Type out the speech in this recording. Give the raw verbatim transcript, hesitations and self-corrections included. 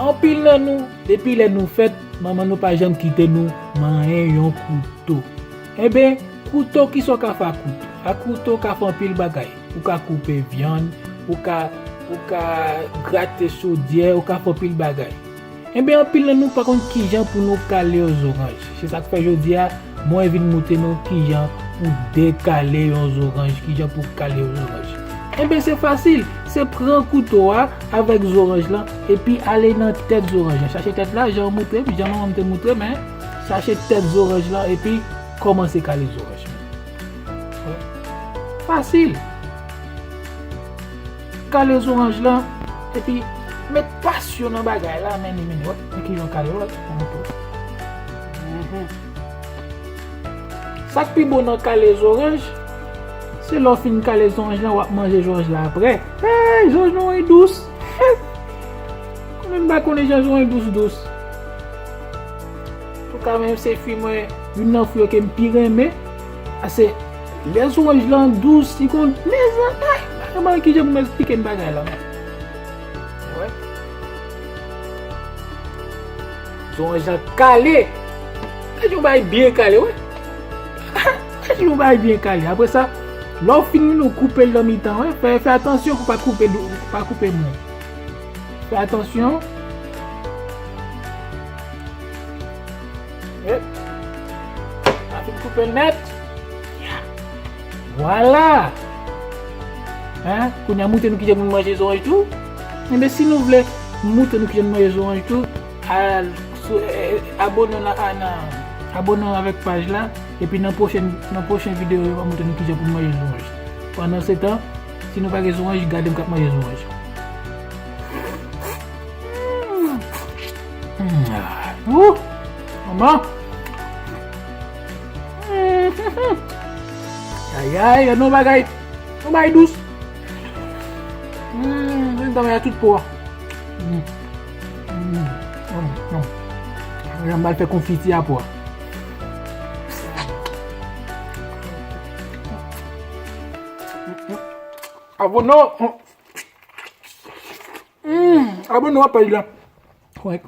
Anpil nan nou, depi lè nou fèt, manman nou pa janm kite nou manyen yon kouto. Enben, kouto, kisa w ka fè ak kouto? Ak kouto, w ka fè anpil bagay. Ou ka koupe vyann, ou ka, ou ka grate sodyè, ou ka fè anpil bagay. Enben, anpil nan nou pa konn kijan pou nou kale yon zoranj. Se sa k fè jodi a, mwen vin montre nou kijan pou dekale yon zoranj, kijan pou kale yon zoranj. Enben, se fasil. Se pran kouto a avèk zoranj lan, epi ale nan tèt zoranj lan. Chache tèt la, jan w montre m, jan manman m te montre m, men chache tèt zoranj lan, epi kòmanse kale zoranj. Fasil. Kale zoranj lan, epi met pasyon nan bagay la, men li, men li, wè, men kijan kale, wè, wè, wè. Mhm. Sa k pi bon nan kale zoranj, se lè w fin kale zoranj lan, w ap manje zoranj lan apre. Hey, zoranj lan dous. Konnen m pa konnen jan zoranj dous dous. Antouka, menm se fwi mwen, youn nan fwi yo ke m pi renmen, a se lè zoranj lan dous, li konn, mezanmi, ay, pa gen manyen kijan pou m eksplike n bagay la, men. Wè. Zoranj lan kale. Gade yon bagay byen kale, wè. Gade yon bagay byen kale. Apre sa, lè w fin, ou koupe l nan mitan, wè. Fè, fè atansyon pou pa koupe, pa koupe mwen. Fè atansyon. Ep. Pa fin koupe l nèt. Vwala. Hein? Kounye a, montre nou kijan pou n manje zoranj tou. Enben, si nou vle montre nou kijan pou n manje zoranj tou, al sou, eh, abone nan, a, nan, abone avèk paj la. Epi nan pwochèn, nan pwochen videyo, yo va montre nou kijan pou n manje zoranj. Pandan se tan, si nou pa gen zoranj, gade m k ap manje zoranj. Mm. Mm. Ah. Ouh! Manman! Mm. Ayay, ann yon bagay, yon bagay dous. Mm, menm tan, men a tout po a. Mm. Mm. Mm. Mm. Jan m al fè konfiti a po a. Abone w. Mm, abone w a paj la. Wè,